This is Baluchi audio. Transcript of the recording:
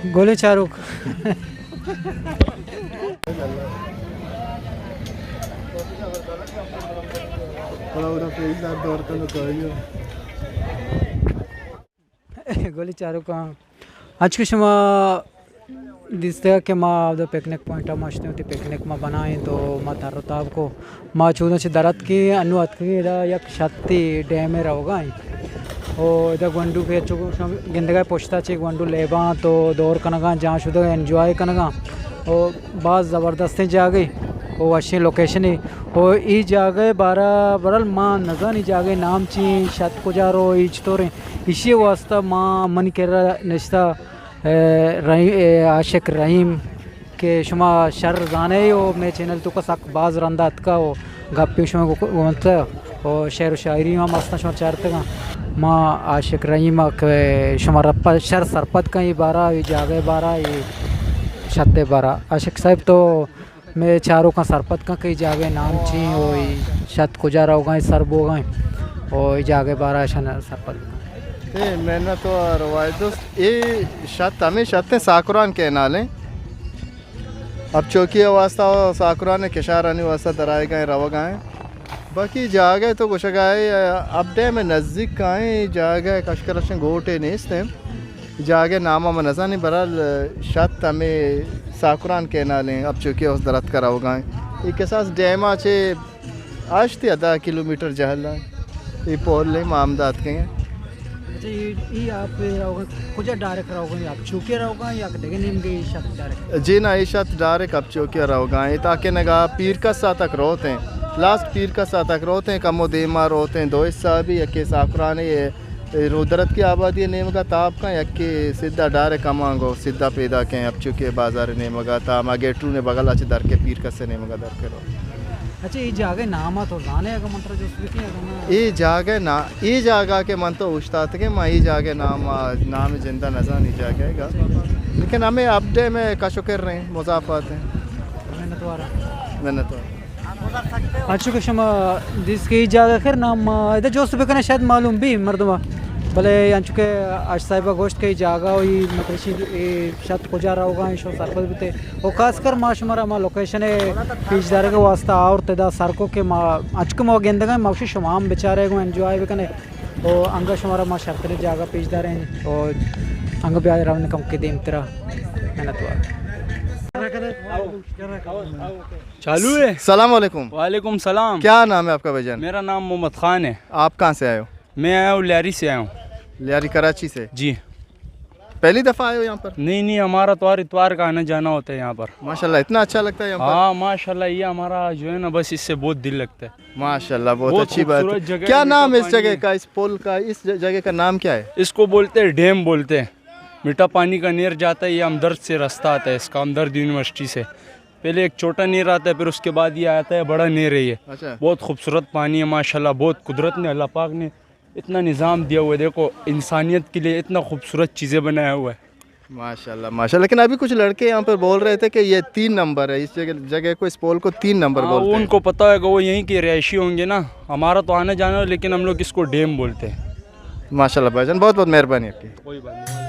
گلیں چاروک۔ گلیں چاروکاں، انچو کہ شما دیستگ کہ ما اودا پکنک پوائنٹ ءَ ما شتیں، وتی پکنک ما بنائیں، تو ما تر و تاب کو، ما چوداں چہ در اتکیں، انو اتکگیں، ادا یک شتے ڈیم ءَ روگا ایں۔ او ادا گونڈو کہ چو شما گندگا پشتا چہ گونڈو لیباں تو دور کنگاں، جان شدگ انجوائے کنگاں۔ او باز زبردستیں جاگہے، او وشیں لوکیشنے۔ او ای جاگہ بارا برل ما نزانی جاگہ نام چی، شت کجا رو، ای چطوریں۔ ایشی واسطہ ما منی کرا نشتہ، اے، رحیم، اے، عاشق رحیم کہ شما شر زانے ہو، مے چینل تو کا سک باز رندا اتکا و گپی شما گو-، گونتا و شعر و شاعری ہم استاں شما چارتگاں۔ ما عاشق رحیم کہ شما رپا شر سرپد کن ای بارا، ای جاگہ بارا، ای شتے بارا۔ عاشق صاحب تو مئے چاروکاں سرپد کن کہ اے جاگہ نام چی ایں و اے شت کجا روگا ایں، سر بوگا ایں و اے جاگہ بارا اشان سرپد بکن۔ اے محنت و روایت دوست، اے شت ہمیں شت ایں ساکران کینال ایں۔ اب چوکی واسطہ و ساکران کشارانی واسطہ درائیگا ایں، روگا ایں۔ باقی جاگہ تو گوشگا اے، اپ ڈیم نزدیک کا ایں، جاگہ کشکرشن گوٹے نیست ایں۔ جاگہ نام ءَ من نزانیں، برحال شت ہمے ساکران کینال ایں، اب چوکی اوست دراتک ءَ روگا ایں۔ اے کساس ڈیم ءَ چہ ہشت یا دہ کلومیٹر جہل ءَ اے پول ایں، ما ہمدا اتکگ ایں۔ اچھا، اے، اے آپ روگا کجا ڈائریکٹ روگا ایں؟ آپ چوکی روگا ایں یا دگہ نیمگے اے شت ڈائریکٹ؟ جی نا، اے شت ڈائریکٹ اب چوکی روگا ایں۔ تاکہ نگا پیرکس ءَ تک روت ایں، لاسٹ پیرکس ءَ تک روت ایں، کمو دیما روت ایں، دو حصہ بھی، یکے ساکران اے، اے رودرتکی آبادی ءِ نیمگا تاب کن، یکے سدھا ڈائریکٹ ہمانگو سدھا پیداک ایں، اب چوکی بازار ءِ نیمگا تا ہما گیٹرون ءِ بغل ءَ چہ در کے پیرکس ءِ نیمگا در کے رو۔ اچھا، اے جاگہ نام ءَ تو زانے اگاں من ترا جست بکنیں اگاں نا؟ اے جاگہ نا، اے جاگہ کہ من تو اوشتاتگیں، ما اے جاگہ نام ءَ، نام جندا نزانی جاگہ گا۔ لیکن ہمیں اپ ڈیم ءِ کش و کر ایں، مضافات ایں۔ منتوار۔ منتوار۔ انچو کہ شما دیست کہ اے جاگہ خیر نام، ما ادا جست بکنیں شاید معلوم بی مردم ءَ، بلے انچو کہ اش صاحب ءَ گوشت کہ اے جاگہ و اے مطلب چی اے شت کجا روگا ایں، شو سرپد بوتے۔ و خاص کر ما شمارا ما لوکیشن ءِ پیش دارگ ءِ واسطہ آورت ادا سر کو کہ ما انچو کہ ما گندگا ایں، ما گوشی شما ہم بچارے گوں انجوائے بکنے۔ و انگا شمارا ما شرتریں جاگہ پیش داریں و انگا بیا رونے کم کے دیمترا۔ منتوار۔ چالو ہے۔ السلام علیکم۔ وعلیکم السلام۔ کیا نام ہے آپ کا بھائی جان؟ میرا نام محمد خان ہے۔ آپ کہاں سے آئے ہو؟ میں آیا ہوں لیاری سے آیا ہوں۔ لیاری کراچی سے؟ جی۔ پہلی دفعہ آئے ہو یہاں پر؟ نہیں، نہیں، ہمارا تو ہر اتوار کا آنا جانا ہوتا ہے یہاں پر۔ ماشاءاللہ، اتنا اچھا لگتا ہے یہاں پر؟ ہاں، ماشاءاللہ، یہ ہمارا جو ہے نا، بس اس سے بہت دل لگتا ہے۔ ماشاءاللہ، بہت بہت اچھی بات ہے۔ خوبصورت جگہ ہے، کیا میٹھا نام ہے اس پانی جگہ ہے۔ کا؟ اس پل کا، اس ج-، جگہ کا نام کیا ہے؟ اس کو بولتے ہیں ڈیم بولتے ہیں۔ میٹھا پانی کا نیر جاتا ہے، یہ ہمدرد سے رستہ آتا ہے اس کا، ہمدرد یونیورسٹی سے۔ پہلے ایک چھوٹا نیر آتا ہے، پھر اس کے بعد یہ آتا ہے، بڑا نیر ہے یہ۔ اچھا۔ بہت خوبصورت پانی ہے ماشاءاللہ، بہت قدرت نے، اللہ پاک نے اتنا نظام دیا ہوا ہے، دیکھو انسانیت کے لیے اتنا خوبصورت چیزیں بنایا ہوا ہے۔ ماشاءاللہ، ماشاءاللہ۔ لیکن ابھی کچھ لڑکے یہاں پر بول رہے تھے کہ یہ تین نمبر ہے، اس جگہ، جگہ کو، اس پول کو تین نمبر ہاں، بولتے ہیں۔ ان کو پتا ہوگا، وہ یہیں کے رہائشی ہوں گے نا، ہمارا تو آنا جانا ہے، لیکن ہم لوگ اس کو ڈیم بولتے ہیں۔ ماشاءاللہ بھائی جان، بہت بہت مہربانی آپ کی۔ کوئی بات نہیں۔